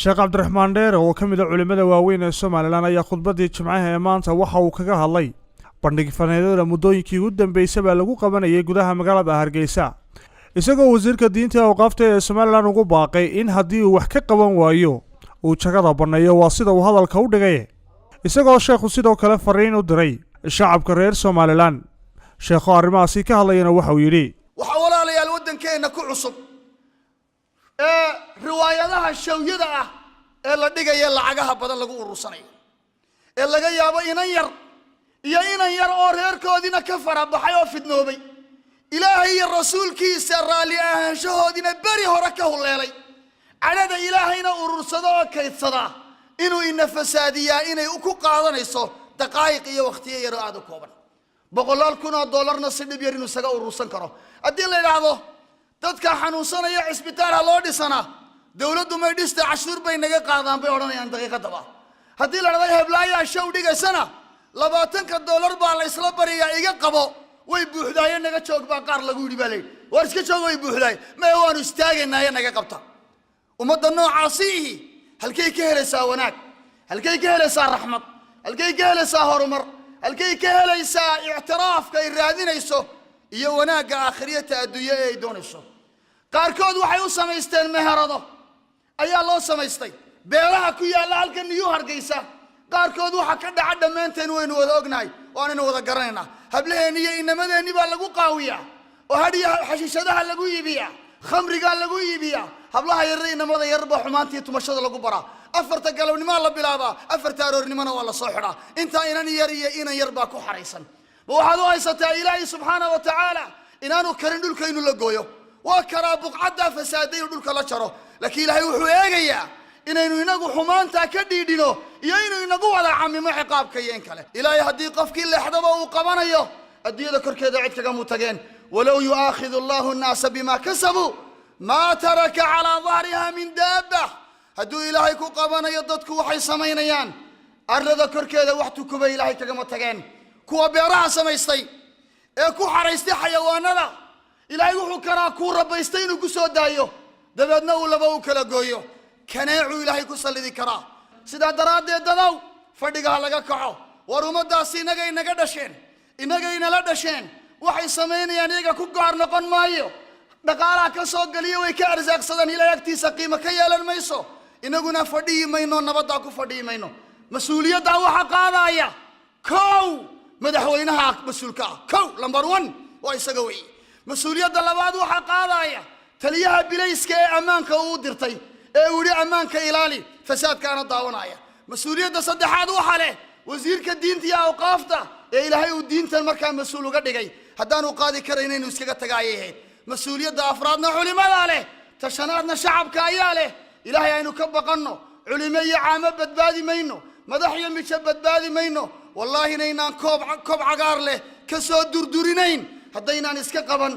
Sheekh Cabdiraxmaan Dheere oo ka mid ah culimmada waaweyn ee Somaliland ayaa khudbaddii Jimcaha ee maanta waxa uu kaga hadlay bandhig faneedada muddooyinkii ugu dambeysay baa lagu qabanayay gudaha magaalada Hargeysa, isagoo wasiirka diinta awqaafta ee Somaliland ugu baaqay in haddii uu wax ka qaban waayo uu jagada banneeyo. Waa sida uu hadalka u dhigay, isagoo sheekhu sidoo kale fariin u diray shacabka reer Somaliland. Sheekho arrimahaasi ka hadlayana waxa uu yidhi: Waxaa, walaalayaal, waddankeenna ku cusub ee riwaayadaha showyada ah ee la dhigaya, lacagaha badan lagu urursanayo, ee laga yaabo inan yar iyo inan yar oo reerkoodiina ka farabaxay oo fidnoobay, Ilaahay iyo rasuulkiisa raalli ahaanshahoodiina beri hore ka huleelay, cadhada Ilaahayna urursado oo kaydsadaa, inuu ina fasaadiyaa inay ku qaadanayso daqaa'iq iyo wakhtiyo yaroo aada u kooban, boqolaal kun oo dollarna si dhib yar inuu isaga urursan karo. Haddii la idhaahdo dadka xanuunsanaya cisbitaal ha loo dhisanaa, dowladdu may dhista, cashuur bay naga qaadaan, bay odhanayaan daqiiqadaba. Haddii la dhahdo heblaayaa show dhigaysana, 20-ka dollar baa la isla bariyaa. Iga qabo, way buuxdaaye, naga joog baa qaar lagu yidhi. Baa layidhi: "Waar iska joog, way buuxdaaye." Maya, waanu istaagaynaaye, naga qabta. Ummadda noocaasi ihi halkay ka helaysaa wanaag? Halkay ka helaysaa raxmad? Halkay ka helaysaa horumar? Halkay ka helaysaa ictiraafka ay raadinayso iyo wanaagga aakhiriyata adduunye ee ay doonayso? Qaarkood waxay u samaysteen meherado ayaa loo samaystay beeraha ku yaalla halka Niyu Hargeysa. Qaarkood waxa ka dhaca dhammaanteen waynu wada ognahay, waanaynu wada garanaynaa. Hablaheenni iyo inamadeenni baa lagu qaawiyaa oo hadhiya xashiishadaha lagu iibiyaa, khamrigaa lagu iibiyaa. Hablaha yarra, inamada yarba xumaantii tumashada lagu baraa. 4-ta galabnimaa la bilaabaa, 4-ta aroornimona waa la soo xidhaa. Intaa inan yar iyo inan yar baa ku xaraysan. Ma waxaad u haysataa Ilaahay subxaana wa tacaala inaanu karin dhulka inuu la gooyo? Waa karaa buqcaddaa fasaaday inuu dhulka la jaro, laakiin Ilaahay wuxuu eegayaa inaynu inagu xumaantaa ka dhiidhino iyo inuu inagu wada camimo ciqaabka iyo in kale. Ilaahay haddii qofkii leexdaba uu qabanayo, adduunyada korkeeda cid kagamu tageen. ولو يؤاخذ الله الناس بما كسبوا ما ترك على ظهرها من دابة. Hadduu Ilaahay ku qabanayo dadku waxay samaynayaan, arlada korkeeda wax tukuba Ilaahay kagama tageen. Kuwa beeraha samaystay ee ku xaraystay xayawaanada, Ilaahay wuxuu karaa kuu rabaystay inuu ku soo daayo, dabeedna uu laba u kala gooyo. Kaneecuu Ilaahay ku sallidi karaa. Sidaa daraaddeed, dadow, fadhiga ha laga kaco. War ummaddaasi innagay naga dhasheen, innagay nala dhasheen. Waxay samaynayaan iyaga ku gaar noqon maayo. Dhaqaalaha ka soo geliya way ka arsaaqsadaan, Ilaahay agtiisa qiimo ka yeelan mayso. Inaguna fadhiyi mayno, nabaddaa ku fadhiyi mayno. Mas-uuliyaddaa waxa qaadaya kow madaxweynaha mas-uulka ah. Kow, number one, waa isaga weeye. Mas-uuliyadda labaad waxaa qaadaya taliyaha bilayska ee ammaanka uu dirtay ee uu yidhi: "Ammaanka ilaali," fasaadkaana daawanaya. Mas-uuliyadda saddexaad waxaa leh wasiirka diinta iyo awqaafta ee Ilaahay uu diintan markaa mas-uul uga dhigay. Haddaanu qaadi karayn, inuu iskaga taga ayay ahayd. Mas-uuliyadda afraadna culimadaa leh, tashanaadna shacabka ayaa leh. Ilaahay aynu ka baqanno. Culimo iyo caamo badbaadi mayno, madax iyo mijo badbaadi mayno. Wallaahi inaynaan koob koob cagaar leh ka soo durdurinayn haddaynaan iska qaban.